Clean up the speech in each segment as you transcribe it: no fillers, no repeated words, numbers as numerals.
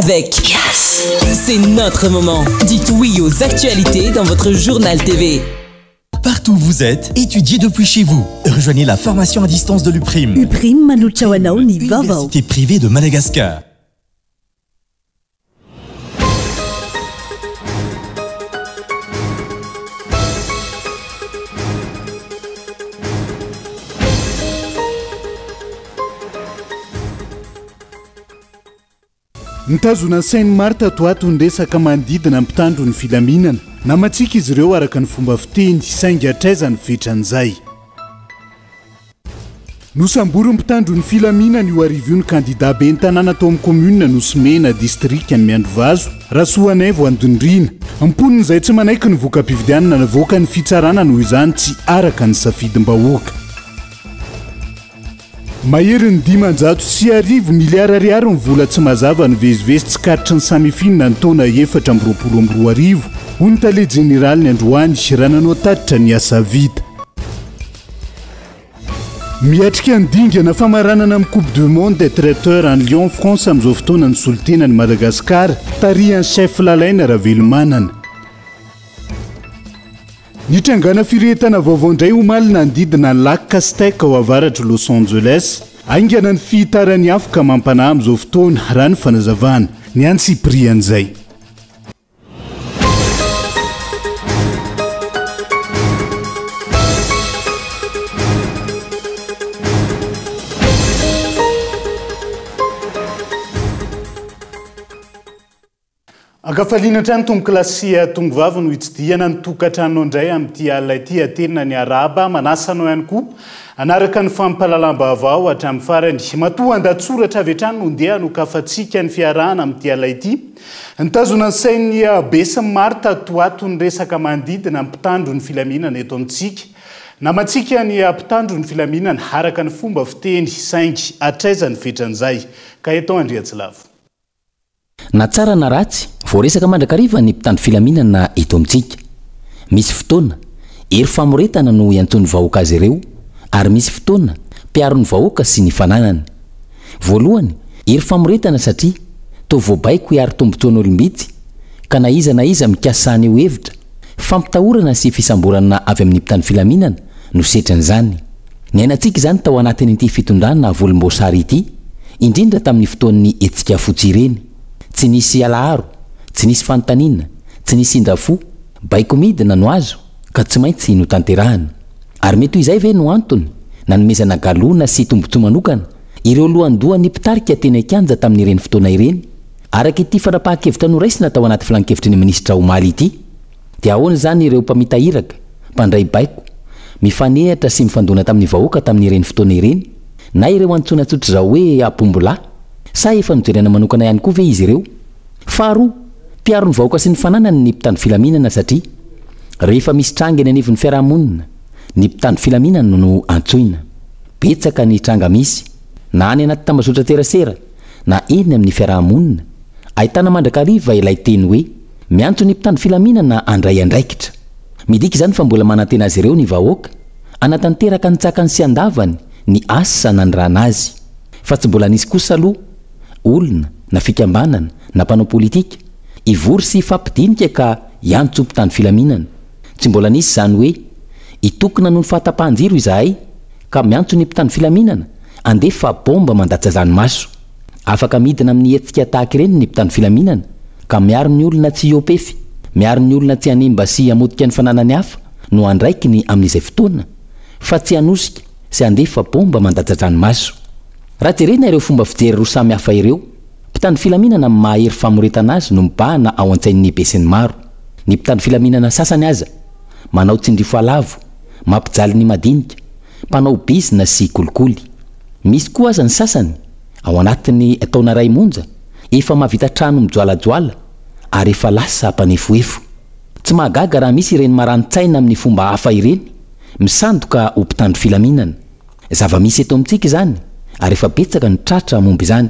Avec Yes. C'est notre moment. Dites oui aux actualités dans votre journal TV. Partout où vous êtes, étudiez depuis chez vous. Rejoignez la formation à distance de l'UPRIM. UPRIM manolotra ho anao ny vaovao. Université privée de Madagascar. Nitazona ny sain'i maro tato ho ato ny resaka manodidina ny mpitandro ny filaminana. Namantsika izy ireo araka ny fomba fiteny, saingy hatraiza ny fetran'izay? Nosamborin'ny mpitandro ny filaminana io hariva io ny kandidà ben'ny tanàna tao amin'ny kaominina Nosimena, distrikan'i Miandrivazo, Rasoanaivo Andonirina. Mponina izay tsy manaiky ny voka-pifidianana navoakan'ny fitsarana noho izany tsy araka ny safidim-bahoaka. Maherin'ny 1500 miliara ariary ny vola tsy mazava nivezivezy tsikaritry ny Samifin ny taona 2024, hoy ny tale jeneraliny androany raha nanao tatitra ny asa vita. Miatrika ny dingana famaranana amin'ny Coupe du Monde des Traiteurs any Lyon, France amin'izao fotoana ny solontenan'i Madagasikara, tarihan'ny Chef Lalaina Ravelomanana. Nitrangana firehetana vaovao indray omaly nanodidina ny Lac Castaic ao avaratr'i Los Angeles. Haingana ny fihitaran'ny afo ka mampanahy amin'izao fotoana, raha ny fanazavana. Ny antsipirian'izay. Ankafaliana hatrany tompokolahy sy tongovavy no hitsidihana ny tokantranonao indray amin'ity alina ity. Atelina ny arahaba, manasa anao ihany koa hanaraka ny fampahalalam-baovao hatramin'ny farany. Matoa an-dahatsoratra avy hatrany no ndeha hanokafantsika ny fiarahana amin'ity alina ity. Nitazona ny sain'ny be sy ny maro tato ho ato ny resaka manodidina ny mpitandro ny filaminana eto amintsika. Namantsika ny mpitandro ny filaminana araka ny fomba fiteny saingy hatraiza ny fetran'izay? Ka eto Andriantsilavo. Na tsara na ratsy, voaresaka mandrakariva ny mpitandro filaminana eto amintsika. Misy fotoana, hery famoretana no iantsoan'ny vahoaka azy ireo ary misy fotoana, mpiaro ny vahoaka sy ny fananany. Voalohany, hery famoretana satria toa voabaiko hiaro tombontsoan'olom-bitsy ka na iza na iza mikasa haneho hevitra, fampitahorana sy fisamborana avy amin'ny mpitandro filaminana no setrin'izany. Niainantsika izany tao anatin'ity fitondrana volomboasary ity, indrindra tamin'ny fotoan'ny hetsika fotsy ireny. Tsy nisy alaharo, tsy nisy fanontaniana, tsy nisy indra fo, baiko midina no azo ka tsy maintsy notanterahana. Ary mety ho izay ve no antony nanomezana galona sy tombontsoa manokana ireo lohandohan'ny mpitarika teny an-kianja tamin'ireny fotoana ireny, araka ity fanapahan-kevitra noraisina tao anaty filankevitry ny minisitra omaly ity? Dia ahoana izany ireo mpamita iraka, mpandray baiko, mifanehatra sy mifandona tamin'ny vahoaka tamin'ireny fotoana ireny, na ireo antsoina tsotr'izao hoe apombolahy? Sa efa nojerena manokana ihany koa ve izy ireo? Faharoa, mpiaro ny vahoaka sy ny fananany ny mpitandro filaminana satria rehefa misy tranga eny anivon'ny fiarahamonina, ny mpitandro filaminana no antsoina. Betsaka ny tranga misy, na any anaty tambazotran-tserasera, na eny amin'ny fiarahamonina, ahitana mandrakariva ilay teny hoe miantso ny mpitandro filaminana handray andraikitra. Midika izany fa mbola manantena azy ireo ny vahoaka hanatanteraka an-tsakany sy an-davany ny asa nanirahana azy. Fa tsy mbola nisy kosa aloha olona na fikambanana na mpanao politika hivory sy hifampidinika ka hiantso mpitandro filaminana. Tsy mbola nisy izany hoe hitokona noho ny fahatapahan-jiro izahay ka miantso ny mpitandro filaminana handefa baomba mandatsa-dranomaso. Afaka midina amin'ny hetsika tahaka ireny ny mpitandro filaminana ka miaro ny olona tsy hihoa-pefy, miaro ny olona tsy hanimba sy hamotika ny fananany hafa no andraikiny amin'izay fotoana fa tsy hanosika sy handefa baomba mandatsa-dranomaso. Raha jerena ireo fomba fijery roa samy hafa ireo, mpitandro filaminana amin'ny maha hery famoretana azy no mibahana ao an-tsain'ny besinimaro. Ny mpitandro filaminana sasany aza manao tsindrifoalavo, mampijaly ny madinika, mpanao bizina sy kolikoly. Misy koa aza ny sasany, ao anatin'ny taona iray monja, efa mahavita trano mijoalajoala ary efa lasa mpanefoefo. Tsy mahagaga raha misy ireny marani-tsaina amin'ny fomba hafa ireny, misandoka ho mpitandro filaminana. Zava-misy eto amintsika izany ary efa betsaka ny tratra momba izany.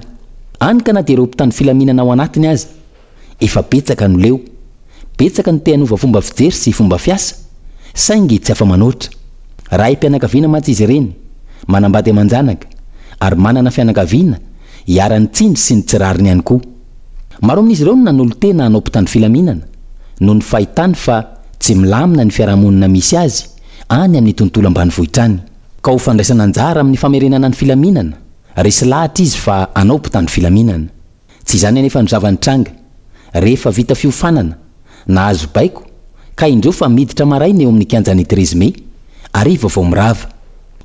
Any ka na dia ireo mpitandro filaminana ao anatiny aza, efa betsaka no leo. Betsaka ny te hanova fomba fijery sy fomba fiasa, saingy tsy afa-manoatra. Raim-pianakaviana mantsy izy ireny, manambady aman-janaka, ary manana fianakaviana iharan'ny tsindry sy ny tsy rariny ihany koa. Maro amin'izy ireo no nanolo-tena hanao mpitandro filaminana noho ny fahitany fa tsy milamina ny fiarahamonina misy azy any amin'ny tontolo ambanivohitra any. Ka ho fandraisana anjara amin'ny famerenana ny filaminana, resy lahatra izy fa hanao mpitandro filaminana. Tsy izany anefa no zava-nitranga. Rehefa vita fiofanana, nahazo baiko, ka indreo fa miditra maraina eo amin'ny kianjan'ny treize mai, hariva vao mirava.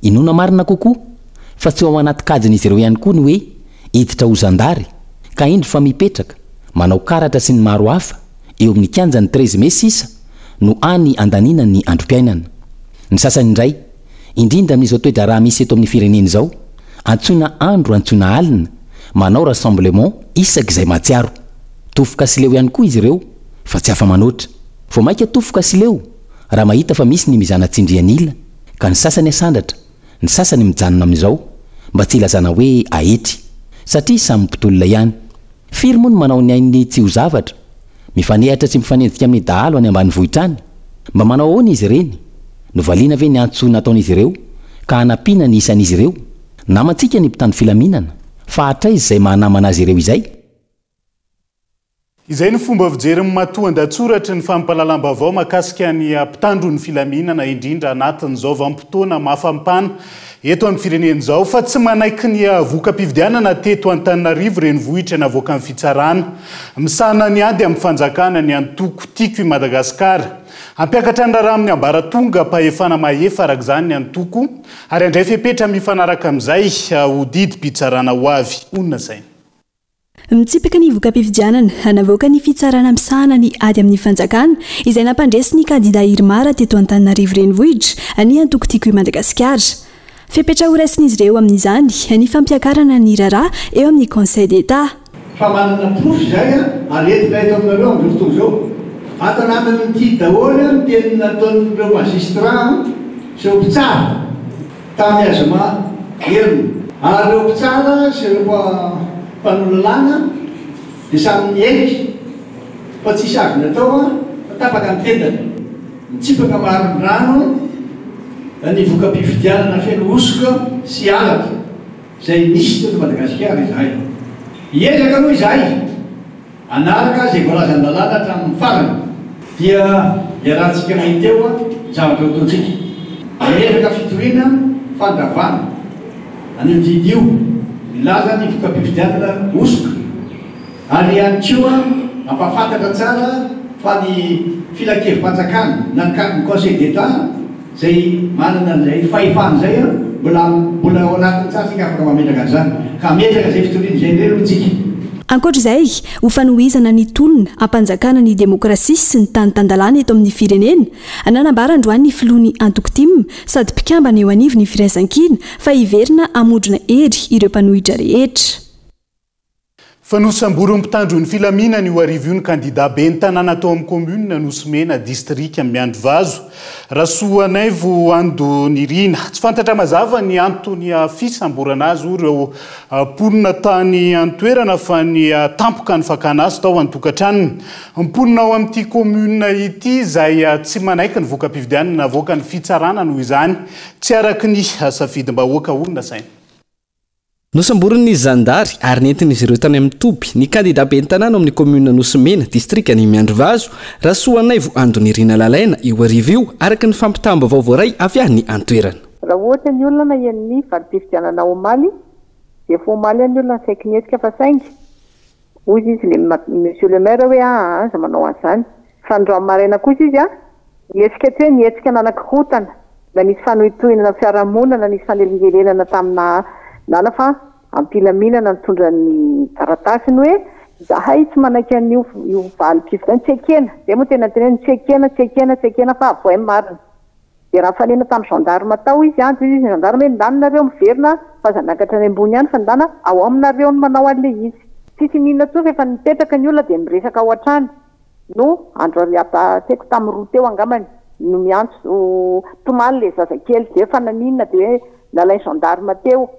Inoana marina kokoa fa tsy ao anaty kajin'izy ireo ihany koa ny hoe hiditra ho zandary, ka indro fa mipetraka, manao karatra sy ny maro hafa, eo amin'ny kianjan'ny treize mai sisa no hany andaniana ny androm-piainana. Ny sasany indray, indrindra amin'izao toe-draharaha misy eto amin'ny firenena izao, antsoina andro antsoina alina, manao rassemblement isak'izay mahatsiaro. Tofoka sy leo ihany koa izy ireo fa tsy afa-manoatra. Vao mainka tofoka sy leo raha mahita fa misy ny mizana tsindrian'ila ka ny sasany asandratra, ny sasany mijanona amin'izao mba tsy hilazana hoe ahetry. Satria samy mpitolona ihany. Firy moa no manao ny ainy tsy ho zavatra, mifanehatra sy mifanenjika amin'ny dahalo any ambanivohitra any? Mba manao ahoana izy ireny? Novaliana ve ny antso nataon'izy ireo ka hanampiana ny isan'izy ireo? Namantsika ny mpitandro filaminana, fa hatraiza izay maha-namana azy ireo izay? Izay no fomba fijerin'ny matoandatsoratry ny fampahalalam-baovao mahakasika ny mpitandro ny filaminana indrindra anatin'izao vanim-potoana mafampana eto amin'ny firenena izao fa tsy manaiky ny voka-pifidianana teto Antananarivo renivohitra navoakan'ny fitsarana misahana ny ady amin'ny fanjakana ny antoko Tiako i Madagasikara. Hampiakatra ny raharaha amin'ny ambaratongam-pahefana mahefa araka izany ny antoko ary handray fepetra mifanaraka amin'izay ho didim-pitsarana ho avy, hoy ny lazainy. Mitsipaka ny voka-pifidianana navoaka ny fitsarana misahana ny ady amin'ny fanjakana izay nampandresy ny kandida Irmar teto Antananarivo Renivohitra ny antoko Tiako i Madagasikara. Fepetra horaisin'izy ireo amin'izany ny fampiakarana ny raharaha eo amin'ny Conseil d'Etat. Fa manana porofo izahay ary entina eto aminareo amin'izao fotoana izao. Ato anatin'ity daholo ny teny nataon'ireo magistrats sy ireo mpitsara. Tamin'ny azoma heriny. Ary ireo mpitsara sy ireo mpanolo lalàna dia samy niaiky fa tsisy azony atao fa tapaka ny tendany. Nitsipaka marindrano ny voka-pifidianana feno hosoka sy halatra izay nisy teto Madagasikara izahay. Hiezaka aloha izahay. Hanaraka izay voalazan'ny lalàna hatramin'ny farany dia iarahantsika mahita eo ny zavatra ho ataontsika. Hametraka fitoriana fandravana an'io didy io milaza ny voka-pifidianana hosoka ary ihany koa hampahafantatra tsara fa ny filankevi-panjakana na ny Conseil d'Etat Izay manana an'izay fahefana izay an, mbola mbola ao anatiny tsara isika afaka mametraka an'izany. Ka hametraka izay fitoriana izay indray aloha tsika. Ankoatra izay, ho fanohizana ny tolona hampanjakana ny demokrasia sy ny tany tan-dalàna eto amin'ny firenena, nanambara androany ny filoha ny antoko tim sady mpikambana eo anivon'ny Firaisankina fa hiverina hamondrona hery ireo mpanohitra rehetra. Fa nosamborin'ny mpitandro ny filaminana io hariva io ny kandida ben'ny tanàna tao amin'ny kaominina Anosimena, distrika Miandrivazo, Rasoanaivo Ando Nirina. Tsy fantatra mazava ny antony fisamborana azy hoy ireo mponina tany an-toerana fa ny tampoka ny fakana azy tao an-tokantranony. Mponina ao amin'ity kaominina ity izay tsy manaiky ny voka-pifidianana navoakan'ny fitsarana noho izany tsy araka ny safidim-bahoaka hoy ny lazainy. Nosamborin'ny zandary ary nentin'izy ireo tany amin'ny toby ny kandida ben'ny tanàna ao amin'ny kaominina Anosimena, distrikan'i Miandrivazo, Rasoanaivo Andonirina Lalaina, io hariva io, araka ny fampitam-baovao voaray avy any an-toerana. Raha ohatra ny olona naheno ny valim-pifidianana omaly dia efa omaly ny olona nisaiky nihetsika fa saingy Hoy izy le monsieur le maire hoe aa aza manao an'izany. Fa androany maraina kosa izy an, nihetsika tsy hoe nihetsika nanakorontana, na nisy fanohintohinana fiarahamonina na nisy fanelingelenana tamina nana fa am-pilaminana nitondra ny taratasiny hoe izahay tsy manaiky an'io io valim-pifidianana, tsy ekena, izay moa tena teneniny, tsy ekena, tsy ekena, tsy ekena fa avohay ny marina. Dia raha nifanena tamin'ny gendarme tao izy an, dia hoy izy ny gendarme hoe ndana nareo miverina fa aza miakatra any ambony any fa ndana ao aminareo no manao an'ilay izy. Tsisy n'inona intsony fa efa nipetraka ny olona dia miresaka ao an-trano no andro ariaba tsy haiko tamin'ny roa teo angambany no miantso tomany ilay zazakely dia fa naninona dia hoe nalain'ny gendarme teo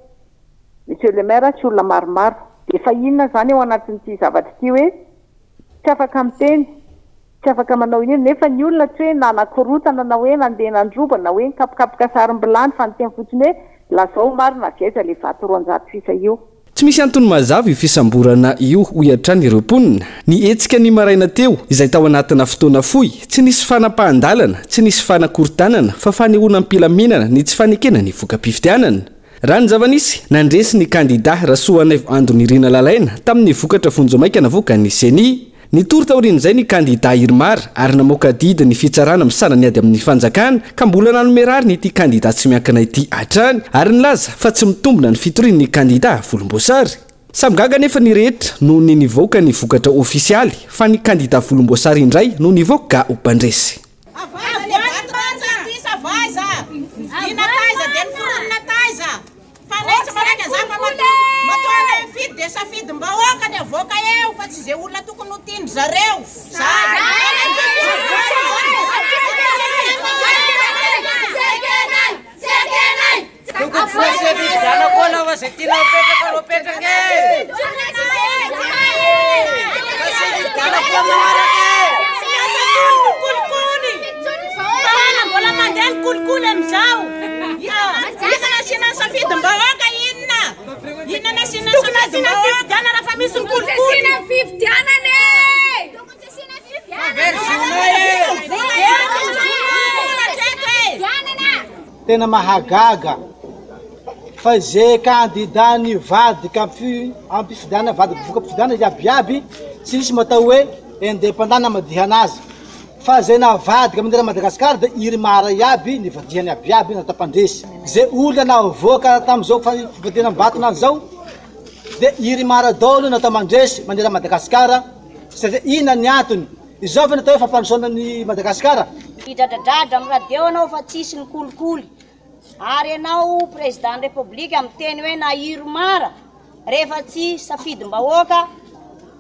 monsieur le maire sy olona maromaro. Dia fa inona izany ao anatin'ity zavatra ity hoe tsy afaka miteny Tsy afaka manao inona, nefa ny olona tsy hoe nanakorontana na hoe nandeha nandroba na hoe nikapokapoka sarim-bilany fa niteny fotsiny hoe lazao marina avy aiza ilay vato 200 isa io. Tsy misy antony mazava io fisamborana io, hoy hatrany ireo mponina. Ny hetsika ny maraina teo, izay tao anatina fotoana fohy, tsy nisy fanapahan-dalana, tsy nisy fanakorontanana fa fanehoana am-pilaminana ny tsy fanekena ny voka-pifidianana. Raha ny zava-nisy, nandresy ny kandidà Rasoanaivo Ando Nirina Lalaina tamin'ny vokatra vonjimaika navoakan'ny Ceni. Nitory taorian'izay ny kandidà Irmar ary namoaka didy ny fitsarana misahana ny ady amin'ny fanjakana ka mbola nanome rariny ity kandidà tsy miankina ity hatrany ary nilaza fa tsy mitombina ny fitorian'ny kandidà volomboasary. Samy gaga anefa ny rehetra noho ny nivoaka ny vokatra ofisialy fa ny kandidà volomboasary indray no nivoaka ho mpandresy. Fa nay tsy maraika za fa matoa matoa anay mifidy dia safidim-bahoaka ny avoaka eo fa tsy ze olona tokony ho tian-dry zareo. Tokony tsy nasiana fifidianana koa aloha fa zay tianao apetraka no apetraka e! Nasiana fifidianana koa manaraka e! Tsy miasa intsony ny kolikoly. Fa mbola mandeha ny kolikoly amin'izao. Inona nasiana ny safidim-bahoaka inona? Inona nasiana ny safidim-bahoaka? Fifidianana fa misy ny kolikoly. Tokony tsy asiana fifidianana e! Tokony tsy asiana fifidianana. Tena mahagaga fa ze kandida nivadika am-pifidianana nivadika voka-pifidianana iabiaby tsy nisy matao hoe indépendant namadihana azy. Fa zay navadika manerana Madagascar de IRMAR iaby nivadihany abiaby natao mpandresy. Ze olona navoaka tamizao fivadiana ambatona zao de IRMAR daolo natao mandresy manerana Madagascar satria inona ny antony? Izao ve natao hoe fampandrosoana ny Madagascar? Hidradradradra amin'ny radio anao fa tsisy ny kolikoly ary ianao président ny république miteny hoe na IRMAR Rehefa tsy safidim-bahoaka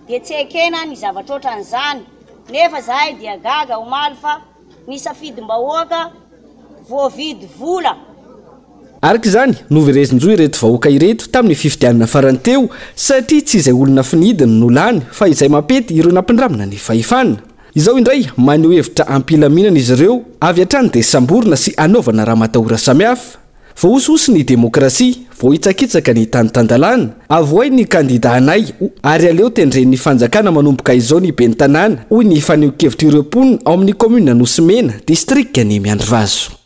dia tsy ekena ny zavatra ohatran'izany, nefa zahay dia gaga omaly fa ny safidim-bahoaka voavidy vola. Araka izany, noverezin-jo ireto vahoaka ireto tamin'ny fifidianana farany teo satria tsy izay olona finidiny no lany fa izay mampety ireo nampindramina ny fahefana. Izao indray, maneho hevitra am-pilaminana izy ireo, avy hatrany dia samborina sy anaovana ramatahora samihafa. Voahosihosy ny demokrasia, voahitsakitsaka ny tany tan-dalàna. Avohay ny kandida anay ary aleo tendren'ny fanjakana manomboka izao ny ben'ny tanàna, hoy ny fanehoan-kevitr'ireo mponina ao amin'ny kaominina Anosimena, distrikan'i Miandrivazo.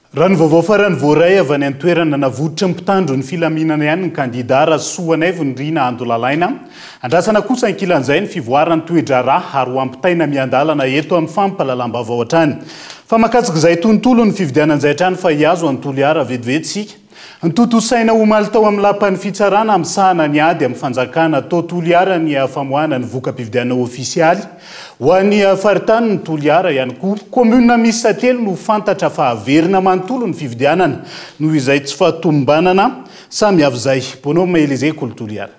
Raha ny vaovao farany voaray avy any an-toerana, navotry ny mpitandro ny filaminana ihany ny kandidà Rasoanaivo Nirina Andolalaina. Andrasana kosa ankilan'izay ny fivoaran'ny toe-draharaha ary ho ampitaina miandalana eto amin'ny fampahalalam-baovao hatrany. Fa mahakasika izay tontolo ny fifidianana izay hatrany fa hihazo an'i Toliara vetivety isika. Notontosaina omaly tao amin'ny lapan'ny fitsarana misahana ny ady amin'ny fanjakana tao Toliara ny famoahana ny voka-pifidianana ofisialy ho an'ny faritanin'i Toliara ihany koa. Kaominina miisa telo no fantatra fa haverina manontolo ny fifidianana noho izay tsy fahatomombanana samihafa izay. Bonhomme Elysée Kolo Toliara.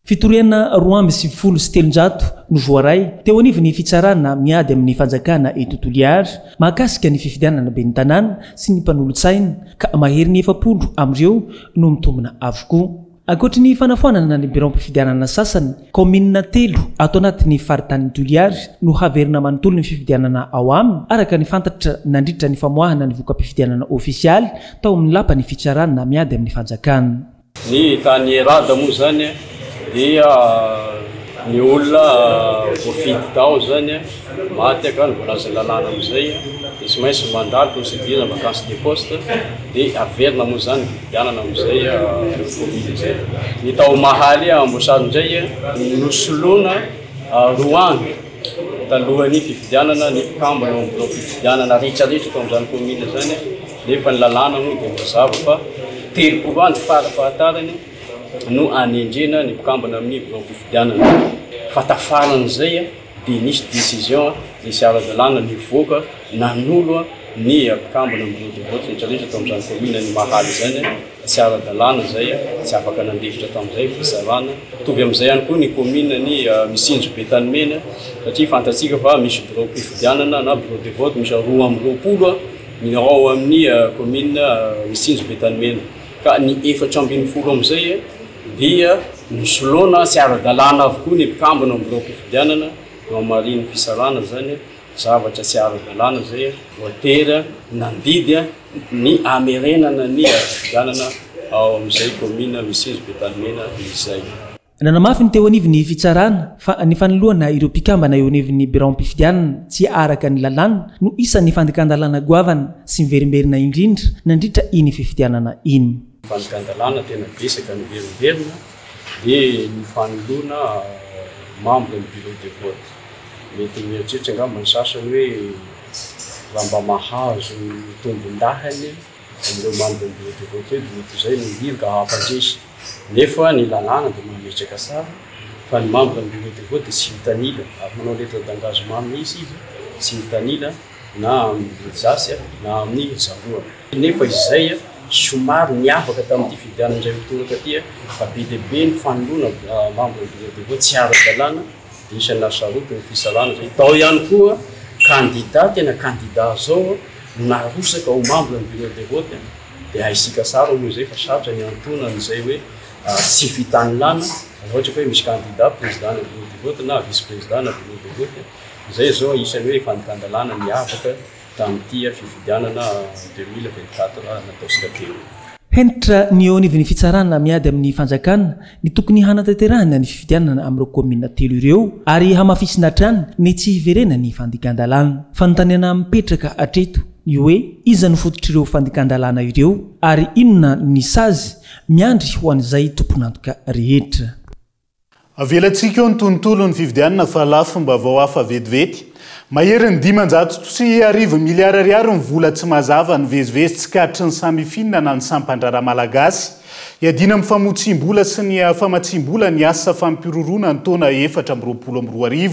Fitoriana 392 no voaray teo anivon'ny fitsarana miady amin'ny fanjakana eto Toliara mahakasika ny fifidianana ben'ny tanàna sy ny mpanolotsaina ka maherin'ny 40 amin'ireo no mitombina avokoa. Ankoatry ny fanafoanana ny biraom-pifidianana sasany, kaominina telo ato anatin'ny faritanin'i Toliara no haverina manontolo ny fifidianana ao aminy araka ny fantatra nandritra ny famoahana ny voka-pifidianana ofisialy tao amin'ny lapan'ny fitsarana miady amin'ny fanjakana. Ny tany Erada moa izany dia ny olona voafidy tao izany maty ka ny voalazan'ny lalàna amin'izay dia tsy maintsy mandalo procédure vacance de poste dia averina moa izany ny fifidianana amin'izay commune izay. Ny tao Mahaly Amboasary indray nosoloina roa andro talohan'ny fifidianana ny mpikambana ao amin'ny biraom-pifidianana rehetra rehetra tao amin'izany commune izany. Nefa ny lalàna moa dia mazava fa 30 andro fara fahatarany no anendrena ny mpikambana amin'ny biraom-pifidianana. Fa tafaran'izay dia nisy décision nisy ara-dalàna nivoaka nanolo ny mpikambana amin'ny bureau de vote rehetra rehetra tao amin'izany commune ny Mahaly izany. Tsy ara-dalàna izay, tsy afaka nandefitra tamin'izay fitsarana. Mitovy amin'izay ihany koa ny commune ny Mitsinjo Betanimena satria fantatsika fa misy biraom-pifidianana na bureau de vote miisa 22 ny ao amin'ny commune Mitsinjo Betanimena ka ny 14 amin'izay dia nosoloana tsy ara-dalàna avokoa ny mpikambana ao amin'ny biraom-pifidianana, nohamarinin'ny fisarana izany. Zavatra tsy ara-dalàna izay, voatery nandidy ny hamerenana ny fifidianana ao amin'izay kaominina misy izy Betanimena izay. Nanamafy ny teo anivon'ny fitsarana fa ny fanoloana ireo mpikambana eo anivon'ny biraom-pifidianana tsy araka ny lalàna no isan'ny fandikan-dalàna goavana sy miverimberina indrindra nandritra iny fifidianana iny. Fandikan-dalàna tena betsaka niverimberina dia ny fanoloana membre ny bureau de vote. Mety mieritreritra angamba ny sasany hoe raha mba mahazo tombondahiny amin'ireo membre ny bureau de vote ireo dia mety izay no hirika hampandresy. Nefa ny lalàna dia mametraka tsara fa ny membre ny bureau de vote dia tsy mitanila ary manao lettre d'engagement mihitsy izy tsy mitanila na amin'ny zasy na amin'ny zaroa. Nefa izay somary niavaka tamin'ity fifidianana indray mitoraka ity fa be dia be ny fanoloana membre ny bureau de vote tsy ara-dalàna dia isan'ny nahasarotiny ny fitsarana izay. Tao ihany koa kandida tena kandida zao no narosaka ho membre ny bureau de vote dia haisika tsara moa izay fa sarotra ny antonany izay hoe tsy fitanilana raha ohatra ka hoe misy kandida président na bureau de vote na vice président na bureau de vote izay zao isan'ny hoe fandikan-dalàna niavaka tamin'ity fifidianana 2024 nataontsika teo. Hentitra ny eo anivon'ny fitsarana miady amin'ny fanjakana ny tokony hanatanterahana ny fifidianana amin'ireo kaominina telo ireo ary hamafisina hatrany ny tsy hiverenan'ny fandikan-dalàna. Fanontaniana mipetraka hatreto ny hoe iza no fototr'ireo fandikan-dalàna ireo ary inona ny sazy miandry ho an'izay tompon'antoka rehetra. Avelantsika eo ny tontolon'ny fividianana fa lafim-baovao hafa vetivety. Maherin'ny 1500 miliara ariary ny vola tsy mazava nivezivezy tsikaritry ny Samifin na ny sampan-draharaha malagasy. Hiadiana amin'ny famotsiam-bola sy ny famatsiam-bola ny asa fampihorohoroana ny taona 2024,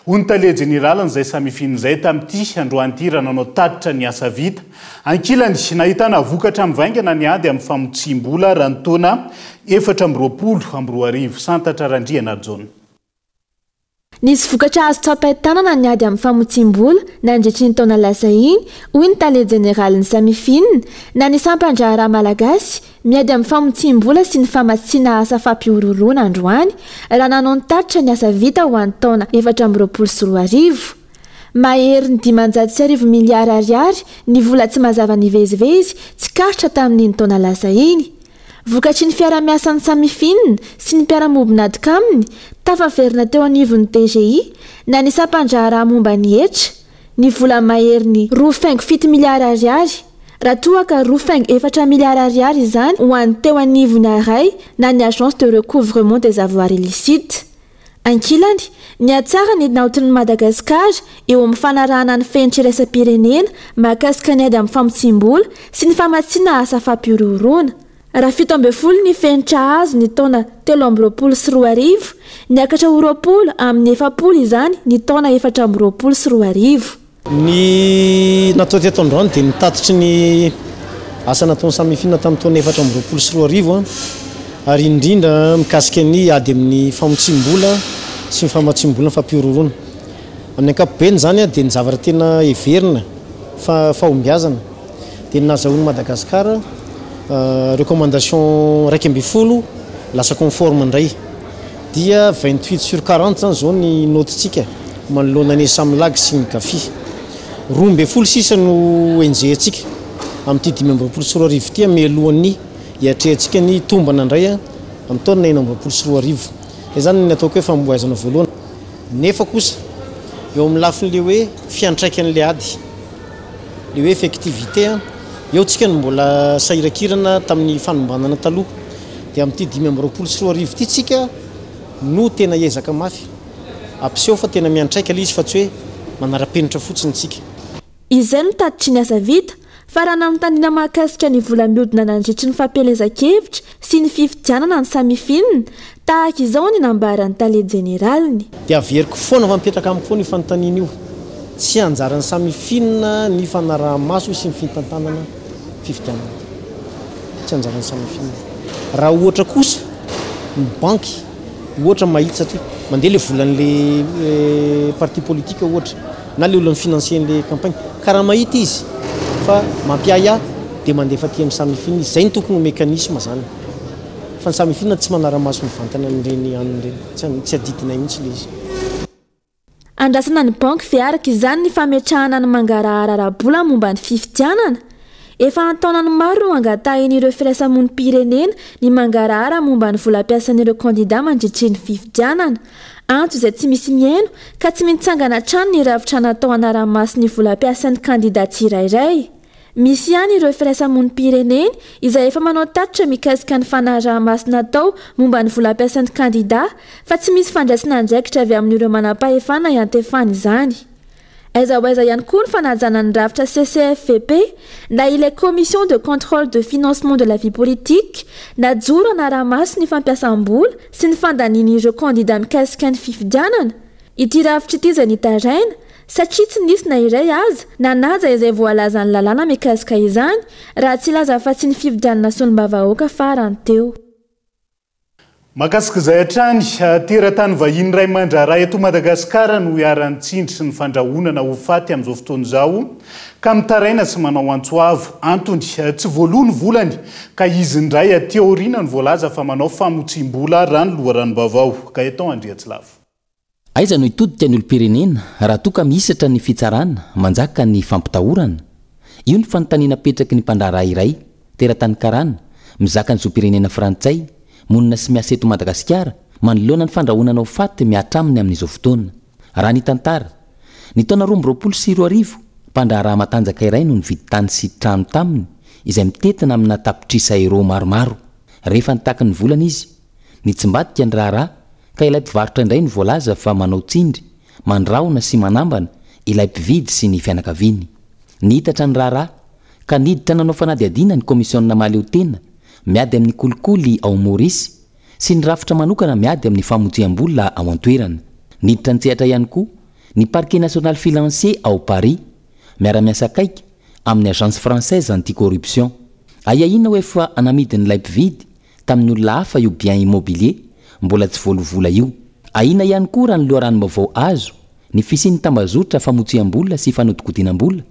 hoy ny tale jeneralin'izay Samifin izay tamin'ity androany ity raha nanao tatitra ny asa vita. Ankilany, nahitana vokatra mivaingana ny ady amin'ny famotsiam-bola raha ny taona 2024. Santatra Randrianarijaona. Nisy vokatra azo tsapain-tanana ny ady amin'ny famotsiam-bola nandritry iny taona lasa iny, hoy ny tale jeneralin'ny Samifin, na ny sampan-draharaha malagasy miady amin'ny famotsiam-bola sy ny famatsiana asa fampihorohoroana androany, raha nanao ny tatitra ny asa vita ho an'ny taona 2024. Maherin'ny 1500 miliara ariary ny vola tsy mazava nivezivezy tsikaritra tamin'iny taona lasa iny. Vokatry ny fiarahamiasan'ny Samifin sy ny mpiara-miombon'antoka aminy, tafaverina teo anivon'ny DGI, na ny sampandraharaha momba ny hetra, ny vola maherin'ny roa faingo fito miliara ariary, raha toa ka roa faingo efatra miliara ariary izany ho an'ny teo anivon'ny ARAI na ny Agence de recouvrement des avoirs illicites. Ankilany, nihatsara ny naotin'i Madagasikara eo amin'ny fanarahana ny fenitra iraisam-pirenena mahakasika ny ady amin'ny famotsiam-bola sy ny famatsiana asa fampihorohoroana. Raha 17 ny fenitra azo ny taona 2023, niakatra ho 20 amin'ny 40 izany ny taona 2024. Ny natao teto androany dia ny tatitry ny asa nataon'ny Samifin tamin'ny taona 2024 ary indrindra mikasika ny ady amin'ny famotsiam-bola sy ny famatsiam-bola ny fampihorohoroana. Amin'ny ankapobeny izany dia ny zavatra tena heverina fa fahombiazana dia ny nahazahoan'i Madagasikara recommandation 11 lasa conforme indray. Dia 28 sur 40 izany izao ny naotintsika manoloana ny Esamlag sy ny Gafi. 12 sisa no enjehintsika amin'ity 2025 ity mialohan'ny hiatrehantsika ny tombana indray amin'ny taona 2026. Izay izany ny ataoko hoe fahomboazana voalohany. Nefa kosa eo amin'ny lafin'ilay hoe fiantraikan'ilay ady, ilay hoe effectivité, eo tsika no mbola sahirankirana tamin'ny fanombanana taloha. Dia amin'ity 2025 ity tsika no tena hiezaka mafy hampiseho fa tena miantraika ilay izy fa tsy hoe manara-penitra fotsiny tsika. Izay no tatitry ny asa vita, fa raha nanontaniana mahakasika ny vola mihodina nandritry ny fampielezan-kevitra sy ny fifidianana ny Samifin, tahaka izao ny nambaran'ny tale jeneraliny. Dia averiko foana fa mipetraka amiko foana io fanontaniana io. Tsy anjaran'ny Samifin ny fanaraha-maso sy ny fitantanana fifidianana. Tsy anjaran'ny Samifin. Raha ohatra kosa ny banky ohatra mahita satria mandeha ilay volan'ilay parti politique ohatra na ilay olona mi-financer an'ilay campagne ka raha mahita izy fa mampiahiahy dia mandefa aty amin'ny Samifin izy. Izay no tokony ho mécanisme izany. Fa ny Samifin tsy manara-maso mivantana an'ireny anona ireny. Tsy adidinay mihitsy ilay izy. Andrasana ny banky ve araka izany ny fametrahana ny mangarahara ara-bola momba ny fifidianana? Efa an-taonany maro no angatahin'ireo firaisamonim-pirenena ny mangarahara momba ny vola ampiasain'ireo kandida mandritry ny fifidianana. Antso izay tsy misy mihaino ka tsy mitsangana hatrany ny rafitra natao hanara-maso ny vola ampiasain'ny kandida tsirairay. Misy ihany ireo firaisamonim-pirenena izay efa manao tatitra mikasika ny fanaraha-maso natao momba ny vola ampiasain'ny kandida fa tsy misy fandraisana andraikitra avy amin'ireo manampahefana iantefany izany. Aiza ho aiza ihany koa ny fanajana ny rafitra CCFVP na ilay Commission de Contrôle de Financement de la Vie Politique najoro hanara-maso ny fampiasam-bola sy ny fandanian'ireo kandida mikasika ny fifidianana? Ity rafitra ity izay nitaraina satria tsy nisy na iray aza nanaja izay voalazan'ny lalàna mikasika izany raha tsy hilaza afa-tsy ny fifidianana solombavahoaka farany teo. Mahakasika izay hatrany, teratany vahiny iray mandraharaha eto Madagasikara no iharan'ny tsindry sy ny fandrahonana ho faty amin'izao fotoana izao ka mitaraina sy manao antso avo. Antony, tsy voaloa ny volany ka izy indray aty aoriana no voalaza fa manao famotsiam-bola raha ny loharanom-baovao. Gaëtan Andriatsilavo. Aiza no hitodika ny olom-pirenena raha toa ka mihisatra ny fitsarana, manjaka ny fampitahorana? Io ny fanontaniana apetraky ny mpandraharaha iray, teratany karana, mizaka ny zom-pirenena frantsay, monina sy miasa eto Madagasikara, manoloana ny fandrahonana ho faty mihatra aminy amin'izao fotoana. Raha ny tantara, ny taona 2022, mpandraharaha matanjaka iray no nividy tany sy trano taminy, izay mitentina amina tapitrisa euros maromaro. Rehefa nitaky ny volany izy, Nitsimbadika ny raharaha ka ilay mpivarotra indray no voalaza fa manao tsindry, mandrahona sy manambana ilay mpividy sy ny fianakaviany. Nihitatra ny raharaha ka niditra nanao fanadihadiana ny kaomisiona mahaleotena miady amin'ny kolikoly ao Maorisy sy ny rafitra manokana miady amin'ny famotsiam-bola ao an-toerana. Niditra an-tsehatra ihany koa ny Parquet national financier ao Paris, miara-miasa akaiky amin'ny Agence française anti-corruption. Ahiahiana ho efa namidin'ilay mpividy tamin'ny olona hafa io bien immobilier mbola tsy voaloa vola io. Ahiana ihany koa raha ny loharanom-baovao azo, ny fisian'ny tambazotra famotsiam-bola sy fanodikodinam-bola,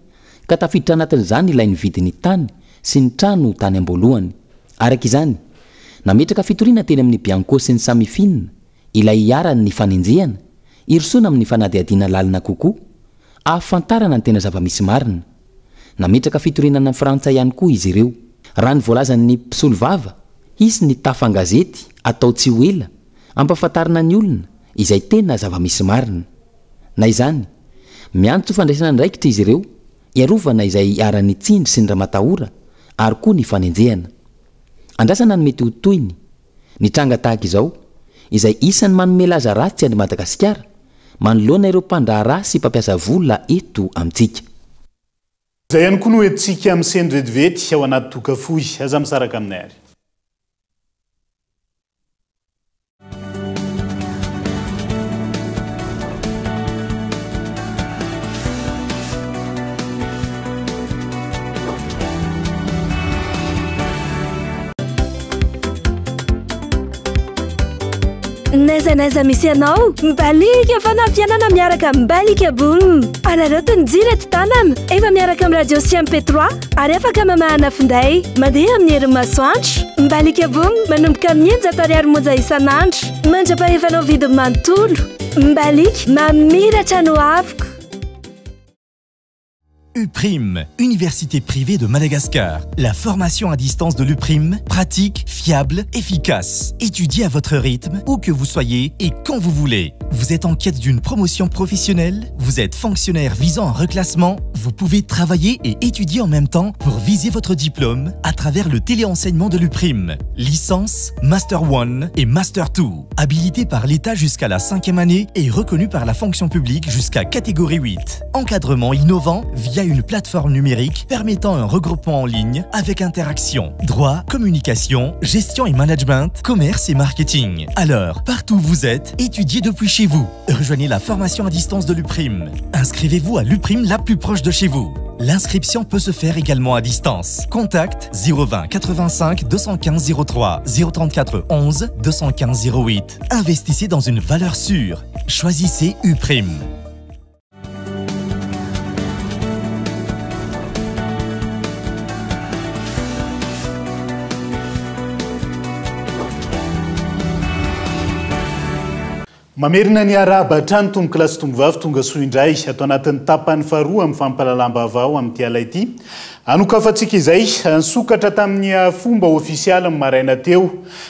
ka tafiditra anatin'izany ilay nividy ny tany sy ny trano tany am-boalohany. Araka izany, nametraka fitoriana teny amin'ny Bianco sy ny Samifin ilay iharan'ny fanenjehana, hirosoana amin'ny fanadihadiana lalina kokoa, ahafantarana ny tena zava-misy marina. Nametraka fitoriana any Frantsa ihany koa izy ireo. Raha ny voalazan'ny mpisolovava, hisy ny tafa an-gazety atao tsy ho ela hampahafantarina ny olona izay tena zava-misy marina. Na izany, miantso fandraisana andraikitra izy ireo hiarovana izay iharan'ny tsindry sy ny ramatahora ary koa ny fanenjehana. Andrasana ny mety ho tohiny. Ny tranga tahaka izao, izay isan'ny manome laza ratsy an'i Madagasikara, manoloana ireo mpandraharaha sy mpampiasa vola eto amintsika. Izay ihany koa no entintsika misento vetivety ao anaty doka fohy. Aza misaraka aminay ary. N'aiza n'aiza misy anao, Mibaliaka fanampianana miaraka amin'ny Mbalika Boom. Araraoty ny jiro eto tanana, efa miaraka amin'ny radio sy MP3 ary afaka mamahana finday. Mandeha amin'ny herin'ny masoandro. Mbalika Boom manomboka amin'ny 600 ariary monja isan'andro. Mandra-pahefanao vidiny manontolo. Mbalika, mamiratra no avoko. UPRIM, Université privée de Madagascar. La formation à distance de l'UPRIM, pratique, fiable, efficace. Étudiez à votre rythme, où que vous soyez et quand vous voulez. Vous êtes en quête d'une promotion professionnelle Vous êtes fonctionnaire visant un reclassement Vous pouvez travailler et étudier en même temps pour viser votre diplôme à travers le téléenseignement de l'UPRIM. Licence, Master 1 et Master 2. Habilité par l'État jusqu'à la cinquième année et reconnu par la fonction publique jusqu'à catégorie 8. Encadrement innovant via une plateforme numérique permettant un regroupement en ligne avec interaction, droit, communication, gestion et management, commerce et marketing. Alors, partout où vous êtes, étudiez depuis chez vous. Rejoignez la formation à distance de l'UPRIM. Inscrivez-vous à l'UPRIM la plus proche de chez vous. L'inscription peut se faire également à distance. Contact 020 85 215 03 034 11 215 08. Investissez dans une valeur sûre. Choisissez UPRIM. Mamerina ny arahaba hatrany tompokolahy sy tompovavy tonga soa indray ato anatin'ny tapany faharoa amin'ny fampahalalam-baovao amin'ity alina ity. Anokafantsika izay nisokatra tamin'ny fomba ofisialy ny maraina teo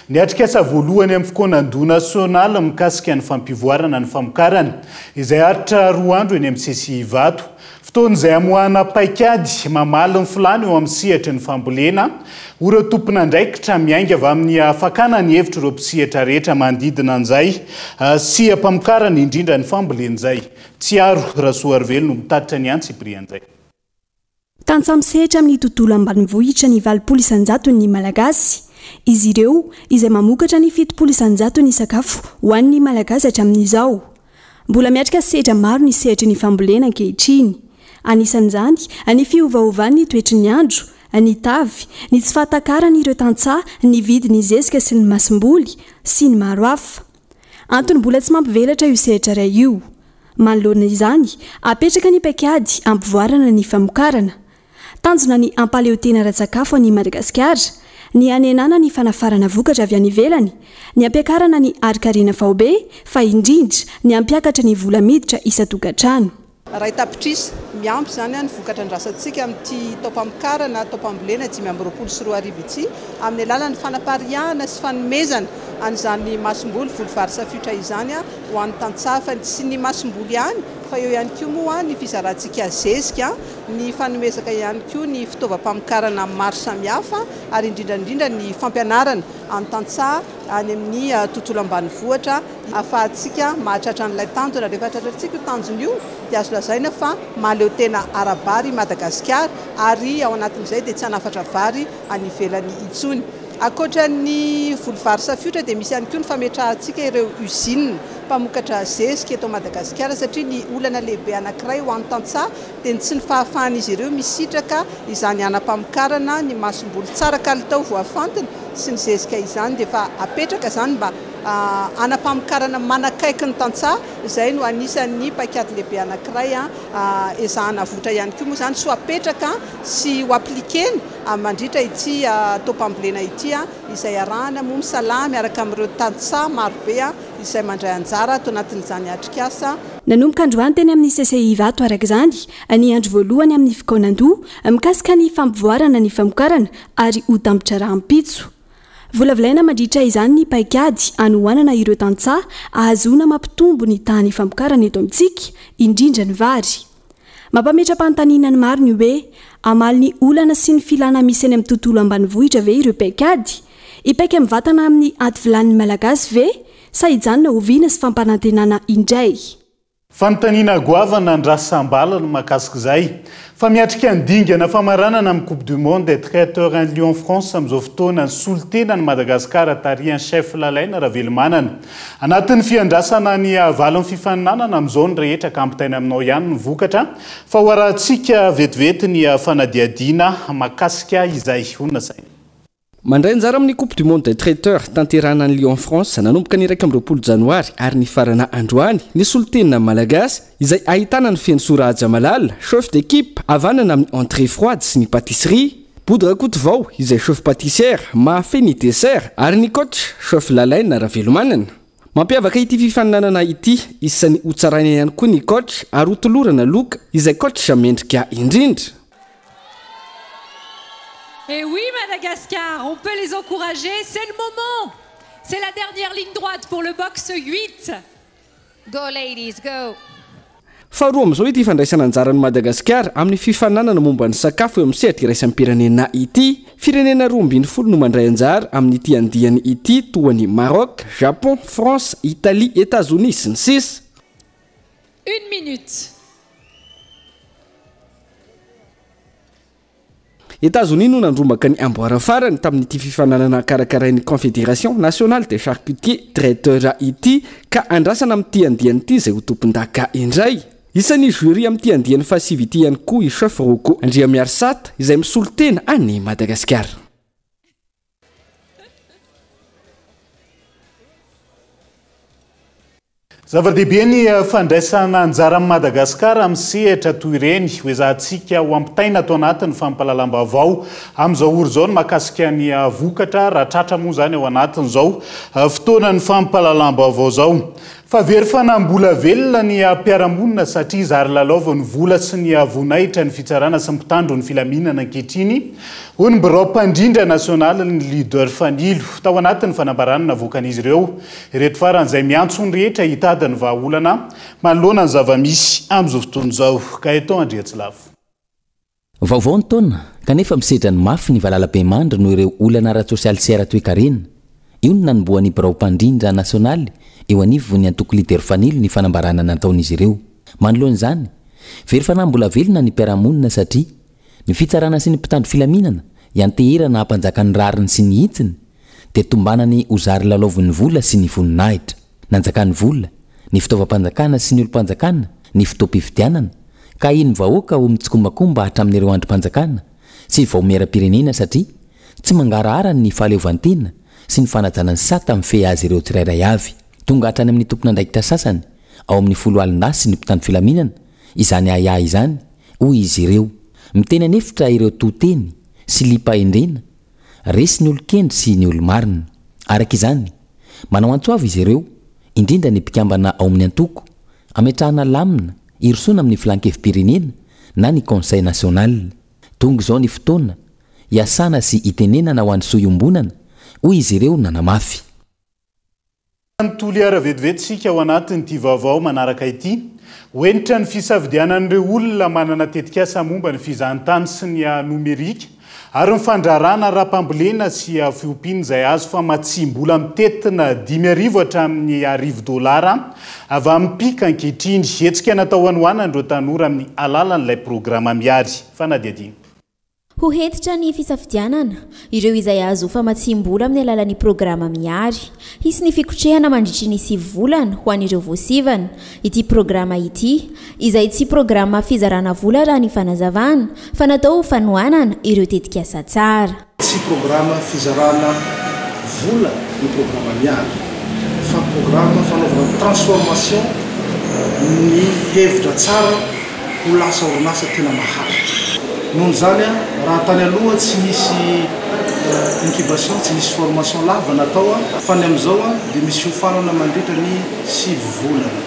ny atrikasa voalohany amin'ny fikaonandoha nasionaly mikasika ny fampivoarana ny famokarana izay haharitra roa andro eny amin'ny CCI Ivato. Fotoana izay hamoahana paikady mamaly ny filàna eo amin'ny sehatry ny fambolena ho ireo tompon'andraikitra miainga avy amin'ny fakana ny hevitr'ireo mpisehatra rehetra manodidina an'izay seha-pamokarana indrindra ny fambolena izay. Tsiaro Rasoarivelo no mitatitra ny antsipirian'izay. Tantsaha misehatra amin'ny tontolo ambanivohitra ny 80 isan-jaton'ny Malagasy. Izy ireo izay mamokatra ny 70 isan-jaton'ny sakafo ho an'ny Malagasy hatramin'izao. Mbola miatrika sedra maro ny sehatry ny fambolena ankehitriny. Anisan'izany ny fiovaovan'ny toetry ny andro, ny tavy, ny tsy fahatakaran'ireo tantsaha ny vidin'ny zezika sy ny masomboly, sy ny maro hafa. Antony mbola tsy mampivelatra io sehatra iray io. Manoloana izany, apetraka ny paikady hampivoarana ny famokarana. Tanjona ny hampaleo tena ara-tsakafo an'i Madagasikara, ny hanenana ny fanafarana vokatra avy any ivelany, ny hampiakarana ny harin-karena faobe, fa indrindra ny hampiakatra ny vola miditra isan-tokantrano. Iray tapitrisa miampy izany ny vokatra andrasantsika amin'ity taom-pamokarana, taom-pambolena 2025 ity, amin'ny alalan'ny fanapariahana sy fanomezana an'izany masomboly voly vary safiotra izany ho an'ny tantsaha, fa tsy ny masomboly ihany fa eo ihany koa moa ny fizarantsika zezika. ny fanomezaka ihany koa ny fitaovam-pamokarana maro samihafa ary indrindra indrindra ny fampianarana ny tantsaha any amin'ny tontolo ambanivohitra ahafahantsika mahatratra an'ilay tanjona. Rehefa tratrantsika io tanjona io dia azo lazaina fa mahaleo tena ara-bary i Madagasikara ary ao anatin'izay dia tsy hanafatra vary any ivelany intsony. Ankoatra ny voly vary safiotra dia misy ihany koa ny fametrahantsika ireo usine mpamokatra zezika eto Madagasikara satria ny olana lehibe anankiray ho an'ny tantsaha dia ny tsy ny fahafahan'izy ireo misitraka izany hanam-pamokarana ny masomboly tsara kalitao voafantina sy ny zezika izany dia efa apetraka izany mba hanam-pamokarana manakaiky ny tantsaha, izay no anisan'ny paikady lehibe anankiray ezahana avoitra ihany koa moa izany sy ho apetraka sy ho appliquer-na mandritra ity taom-pambolena ity izay arahana moa misalahy miaraka amin'ireo tantsaha marobe izay mandray anjara ato anatin'izany atrikasa. Nanomboka androany teny amin'ny CCI Ivato araka izany ny andro voalohany amin'ny fikaonandoha mikasika ny fampivoarana ny famokarana ary ho tampitra rahampitso. Volavolaina mandritra izany ny paikady hanohanana ireo tantsaha ahazoana mampitombo ny tahan'ny famokarana eto amintsika, indrindra ny vary. Mampametra-panontaniana ny maro ny hoe, hamaly ny olana sy ny filana misy eny amin'ny tontolo ambanivohitra ve ireo paikady? Hipaika mivantana amin'ny ady vilanin'ny Malagasy ve? Sa hijanona ho vina sy fampanantenana indray? Fanontaniana goavana andrasam-bala no mahakasika izay. Fa miatrika ny dingana famaranana amin'ny Coupe du Monde des Traiteurs en Lyon France amin'izao fotoana ny solontenan'i Madagasikara tarihan'i Chef Lalaina Ravelomanana. Anatin'ny fiandrasana ny valin'ny fifaninanana amin'izao ny rehetra ka ampitaina aminao ihany ny vokatra fa ho arahantsika vetivety ny fanadihadiana makasika izay honina saina. Mandray anjara amin'ny Coupe du Monde des Traiteurs tanterahina any Lyon France nanomboka ny 21 janoary ary nifarana androany ny solontena malagasy izay ahitana an'i Fenosoa Rahajamalala, chef d'équipe, havanana amin'ny entrée froide sy ny pâtisserie, Bodo Rakotovao izay chef pâtissière mahafehy ny dessert ary ny coach chef Lalaina Ravelomanana. Mampiavaka ity fifaninanana ity, isan'ny hotsaraina ihany koa ny coach ary hotolorana loka izay coach mendrika indrindra. Et oui Madagascar, on peut les encourager, c'est le moment! C'est la dernière ligne droite pour le box 8. Go ladies, go! Faharoa amin'izao ity fandraisana anjaran'i Madagasikara amin'ny fifaninanana momba ny sakafo eo amin'ny sehatra iraisam-pirenena ity. Firenena 12 no mandray anjara amin'ity andiany ity toa an'i Maroc, Japon, France, Italie, Etazonia, sy ny sisa. Une minute. Etazonia no nandrombaka ny amboara farany tamin'ity fifaninanana karakarain'ny Confédération Nationale des Charcutiers Traiteurs ity ka andrasana amin'ity andiany ity izay ho tompondaka indray. Isan'ny jury amin'ity andiany fahasivy ity ihany koa i Chef Rocco Andriamiarisata izay misolo tena an'i Madagasikara. Zava-dehibe ny fandraisana anjaran'i Madagasikara amin'ny sehatra toy ireny. Hoezahantsika ho ampitaina ato anatin'ny fampahalalam-baovao amin'izao ora izao ny mahakasika ny vokatra raha tratra moa izany ao anatin'izao fotoanan'ny fampahalalam-baovao izao. Fa very fanahy mbola velona ny mpiara-monina satria zary lalaovan'ny vola sy ny voninahitra ny fitsarana sy ny mpitandro ny filaminana ankehitriny, hoy ny birao mpandrindra nasionalin'ny Leader Fanilo, tao anatin'ny fanambarana navoakan'izy ireo. Ireto farany izay miantso ny rehetra hitady ny vahaolana manoloana ny zava-misy amin'izao fotoana izao. Gaëtan Andriatsilavo. Vaovao ny taona, kanefa misedra ny mafy ny valalabemandry noho ireo olana ara-tsosialy sy ara-toekarena. Io no nanombohan'ny birao mpandrindra nasionaly eo anivon'ny antoko Leader Fanilo ny fanambarana nataon'izy ireo. Manoloana izany, very fanahy mbola velona ny mpiara-monina satria ny fitsarana sy ny mpitandro filaminana ianteherana hampanjaka ny rariny sy ny hitsiny dia tombanany ho zary lalaovin'ny vola sy ny voninahitra. Nanjakan'ny vola, ny fitaovam-panjakana sy ny olom-panjakana, ny fotoam-pifidianana, ka ahian'ny vahoaka ho mitsikombakomba hatramin'ireo andrim-panjakana sy vaomieram-pirenena satria tsy mangarahara ny fahaleovantena sy ny fanajana ny sata mifehy azy ireo tsirairay avy. Tonga hatrany amin'ny tompon'andraikitra sasany ao amin'ny foloalindahy sy ny mpitandro filaminana izany ahiahy izany, hoy izy ireo. Miteny an'efitra ireo to teny sy liam-pahendrena, resy ny olon-kendry sy ny olo-marina. Araka izany, Manao antso avo izy ireo, indrindra ny mpikambana ao amin'ny antoko, hametrahana lamina hirosoana amin'ny filan-kevi-pirenena na ny Conseil national. Tonga izao ny fotoana hiasana sy hitenenana ho an'ny soa iombonana, hoy izy ireo nanamafy. Any Toliara vetivety isika ao anatin'ity vaovao manaraka ity. Ho hentitra ny fisafidianan'ireo olona manana tetikasa momba ny fizahantany sy ny nomerika ary ny fandraharahana ara-pambolena sy fiompiana izay azo famatsiam-bola mitentina 5000 hatramin'ny 1000 dolara avy amin'ny PIC ankehitriny. Hetsika natao hanohanana ireo tanora amin'ny alalan'ilay programa Miary. Fanadihadiana. Ho hentitra ny fisafidianana ireo izay azo famatsiam-bola amin'ny alalan'ny programa Mihary. Hisy ny fikotrehana mandritry ny sivy volana ho an'ireo voasivana. Ity programa ity, izay tsy programa fizarana vola raha ny fanazavana, fa natao ho fanohanana ireo tetikasa tsara. Tsy programa fizarana vola ny programa Mihary, fa programa fanaovana transformation ny hevitra tsara ho lasa orinasa tena maharitra. Noho izany, raha tany aloha tsy nisy incubation, tsy nisy formation lava natao, fa ny amin'izao dia misy fiofanana mandritra ny sivy volana.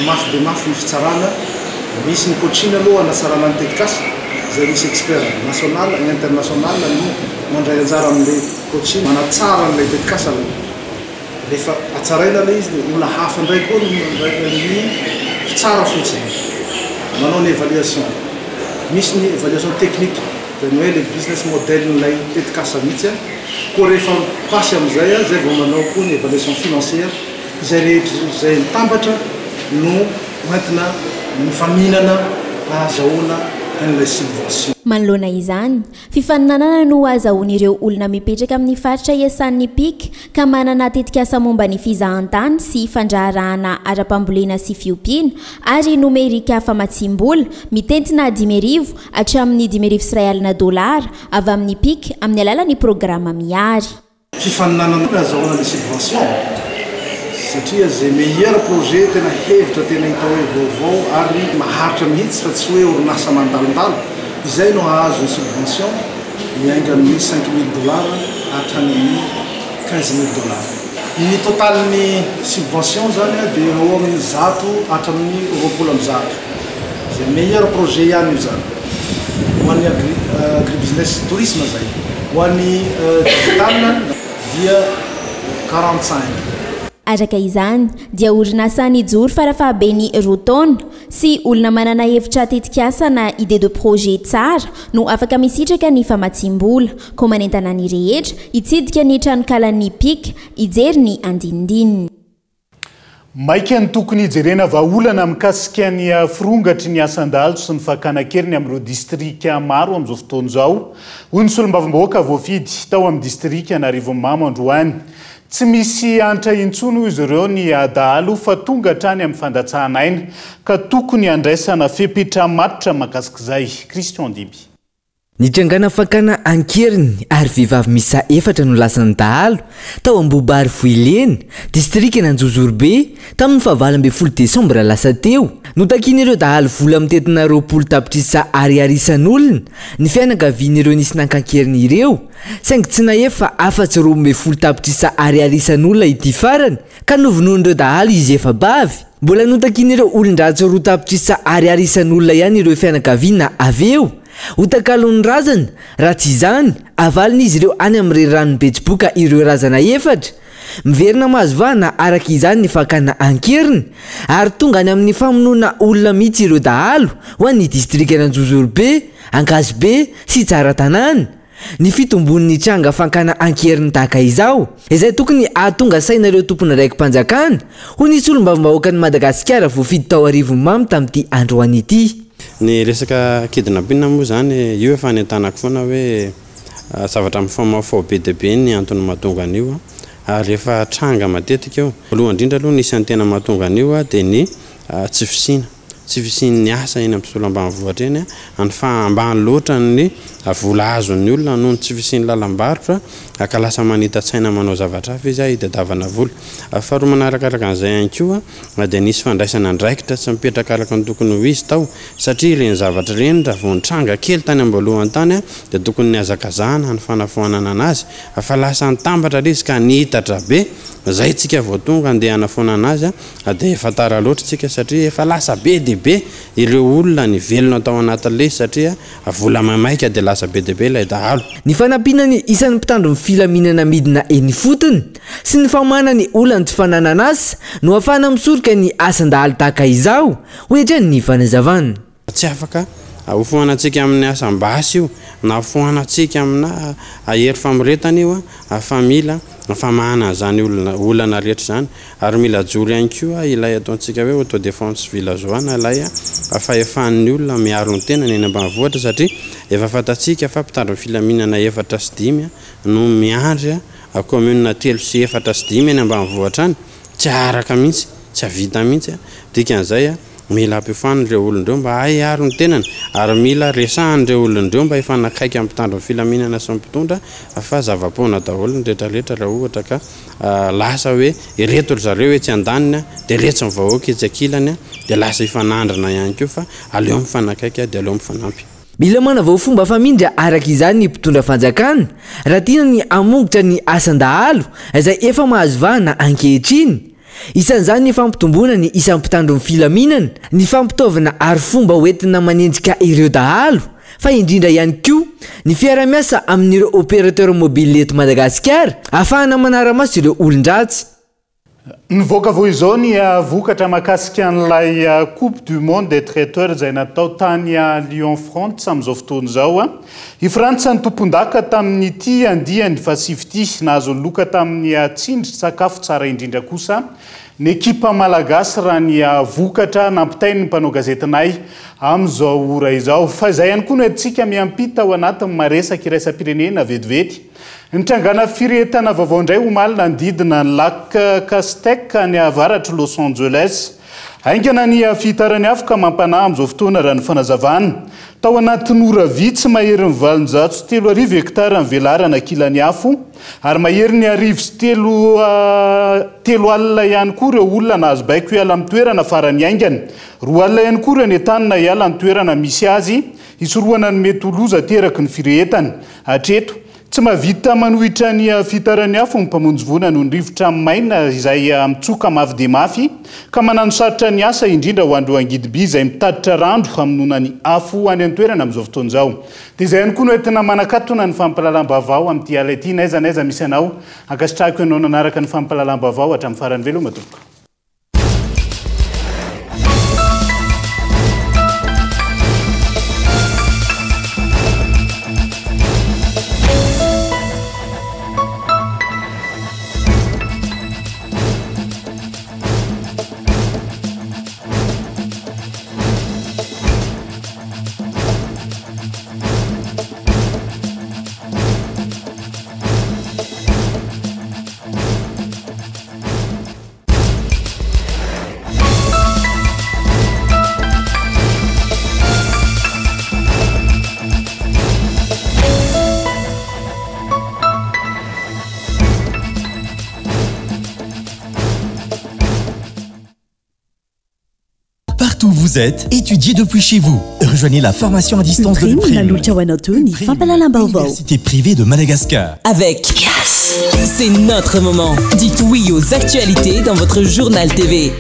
Mafy dia mafy ny fitsarana, misy ny coaching aloha hanatsarana ny tetikasa, izay misy expert national et international no mandray anjara amin'ilay coaching, manatsara an'ilay tetikasa aloha. Rehefa hatsaraina ilay izy dia olona hafa indray koa no mandray ny mpitsara fotsiny manao ny évaluation. Misy ny évaluation technique, izany hoe ilay business model-n'ilay tetikasa mihitsy. Koa rehefa mi-passe amin'izay izay vao manao koa ny évaluation financière. Izay rehetra izay mitambatra no hoentina mifaninana hahazahoana an'ilay subvention. Manoloana izany, Fifaninanana no azahoan'ireo olona mipetraka amin'ny faritra iasan'ny pic ka manana tetikasa momba ny fizahantany sy fandraharahana ara-pambolena sy fiompiana ary nomerika famatsiam-bola mitentina 5000 hatramin'ny 1500 dolara avy amin'ny pic amin'ny alalan'ny programa Mihary. Fifaninanana azahoana ny subvention satria izay meilleur projet tena hevitra tena hita hoe vaovao ary maharitra mihitsy fa tsy hoe orinasa mandalondalo izay no hahazo ny subvention miainga amin'ny 5000 dollars hatrany amin'ny 15000 dollars. Ny totalin'ny subvention izany dia eo amin'ny 100 hatramin'ny 120. Izay meilleur projet ihany io izany. Ho an'ny agri agribusiness tourisme izay. Ho an'ny digital dia 45. Araka izany, dia orinasa nijoro farafahabeny roa taona sy olona manana hevitra tetikasa na idée de projet tsara no afaka misitraka ny famatsiam-bola. Koa manentana ny rehetra hitsidika ny tranonkalan'ny PIC hijery ny andinindininy. Maika ny tokony hijerena vahaolana mikasika ny firongatry ny asan-dahalo sy ny fakana an-keriny amin'ireo distrika maro amin'izao fotoana izao, hoy ny solombavambahoaka voafidy tao amin'ny distrikan'Arivonimamo androany. Tsy misy antra intsony hoy izy ireo ny dahalo fa tonga hatrany amin'ny fandatsahana aina ka tokony handraisana fepetra matotra mahakasik'izay. Christian Dimby. Nitrangana fakana an-keriny ary vehivavy miisa efatra no lasan'ny dahalo tao Ambohibary Vohilena, distrikan'Anjozorobe, tamin'ny faha-18 desambra lasa teo. Notakian'ireo dahalo vola mitentina 20 tapitrisa ariary isan'olona ny fianakavian'ireo nisy naka an-keriny ireo, saingy tsy nahefa afa-tsy 12 tapitrisa ariary isan'olona ity farany. ka novonoin'ireo dahalo izy efa-bavy. Mbola notakian'ireo olon-dratsy 2 tapitrisa ariary isan'olona ihany ireo fianakaviana avy eo ho takalon'ny razana, raha tsy izany, avalin'izy ireo any amin'ny reniranon'i Betsiboka ireo razana efatra. Miverina mahazo vahana araka izany ny fakana an-keriny ary tonga any amin'ny famonoana olona mihitsy ireo dahalo ho an'ny distrikan'Anjozorobe, Ankasibe sy Tsaratanàna. Ny fitombon'ny tranga fankana an-keriny tahaka izao, izay tokony hahatonga saina ireo tompon'andraiki-panjakana, hoy ny solombavambahoakan'i Madagasikara voafidy tao Arivonimamo tamin'ity androany ity. Ny resaka kidnapping moa izany, io efa nentanako foana hoe Zavatra mifamahofaho be dia be ny antony mahatonga an'io ary efa tranga matetika io. Voalohany indrindra aloha ny isan'ny tena mahatonga an'io dia ny tsy fisiana, tsy fisian'ny asa eny amin'ny tontolo ambanivohitra eny, ny faha-ambany loatran'ny vola azon'ny olona noho ny tsy fisian'ny lalam-barotra ka lasa manita-tsaina manao zavatra hafa izy hitadiavana vola. Faharoa manarakaraka an'izay ihany koa dia nisy fandraisana andraikitra tsy mipetraka araka ny tokony ho izy tao satria ireny zavatra ireny raha vao nitranga kely tany am-boalohany tany dia tokony nihazakazahana ny fanafoanana anazy fa lasa nitambatra ilay izy ka nihitatra be izay tsika vao tonga andeha hanafoanana azy dia efa tara loatra tsika satria efa lasa be dia be ireo olona nivelona tao anatin'ilay izy satria vola maimaika dia lasa be dia be ilay dahalo. Ny fanampiana ny isan'ny mpitandro ny filaminana midina eny ifotony sy ny famahana ny olan'ny tsy fananan'asa no ahafahana misoroka ny asan-dahalo tahaka izao, hoy hatrany ny fanazavana. Tsy afaka hofoanantsika amin'ny asam-basy io na hofoanantsika amina hery famoretana io fa mila famahana an'izany olana rehetra izany ary mila ajoro ihany koa ilay ataontsika hoe autodefense villageois na ilay fahefan'ny olona miaro ny tenany eny ambanivohitra satria efa fantatsika fa mpitandro ny filaminana efatra sy dimy no miandry commune telo sy efatra sy dimy eny ambanivohitra any, tsy haharaka mihitsy, tsy hahavita mihitsy, dikan'izay mila ampiofanina ireo olona ireo mba hahay hiaro ny tenany ary mila resahana ireo olona ireo mba hifanakaiky amin'ny mpitandro ny filaminana sy ny mpitondra fa zava-poana daholo ny rehetra rehetra raha ohatra ka lasa hoe ireto ry zareo etsy andaniny dia iretsy ny vahoaka etsy ankilany dia lasa hifanandrina ihany koa fa aleo mifanakaiky dia aleo mifanampy. Mila manavao fomba famindra araka izany ny mpitondra fanjakana raha tiana ny hamongotra ny asan-dahalo izay efa mahazo vahana ankehitriny. Isan'izany ny fampitomboana ny isan'ny mpitandro ny filaminana, ny fampitaovana arifomba hoentina manenjika ireo dahalo, fa indrindra ihany koa ny fiaraha-miasa amin'ireo opérateur mobile eto Madagasikara ahafahana manara-maso ireo olon-dratsy. Nivoaka vao izao ny vokatra mahakasika an'ilay Coupe du monde des traiteurs izay natao tany Lyon Frantsa amin'izao fotoana izao. I Frantsa no tompondaka tamin'ity andiany fahasivy ity. Nahazo ny loka tamin'ny tsindry sakafo tsara indrindra kosa ny ekipa malagasy raha ny vokatra nampitain'ny mpanao gazetinay amin'izao ora izao. Fa izay ihany koa no entintsika miampita ao anatin'ny maresaka iraisam-pirenena vetivety. Nitrangana firehetana vaovao indray omaly nanodidina ny Lac Castaic any avaratr'i Los Angeles. Haingana ny fihitaran'ny afo ka mampanahy amin'izao fotoana raha ny fanazavana. Tao anatin'ny ora vitsy, maherin'ny 38 hektara ny velarana kilan'ny afo ary maherin'ny 310 ihany koa ireo olona nahazo baiko hiala amin'ny toerana farany haingana. 20 ihany koa ireo nentanina hiala ny toerana misy azy hisorohana ny mety ho loza ateraky ny firehetana. Hatreto, tsy mahavita manohitra ny fitaran'ny afo ny mpamonjy voina noho ny rivotra maina izay mitsoka mafy dia mafy ka mananosarotra ny asa indrindra ho an'ireo angidim-by izay mitatitra rano hamonoana ny afo any an-toerana amin'izao fotoana izao. Dia izay ihany koa no entina manakatona ny fampahalalam-baovao amin'ity alina ity. N'aiza n'aiza misy anao, ankasitrahako ianao nanaraka ny fampahalalam-baovao hatramin'ny farany. Veloma tompoko. vous êtes, étudiez depuis chez vous. Rejoignez la formation à distance de l'UPRIM. Nanolotra ho anao teo ny fampahalalam-baovao. Université privée de Madagascar. Avec Yes. C'est notre moment. Dites oui aux actualités dans votre journal TV.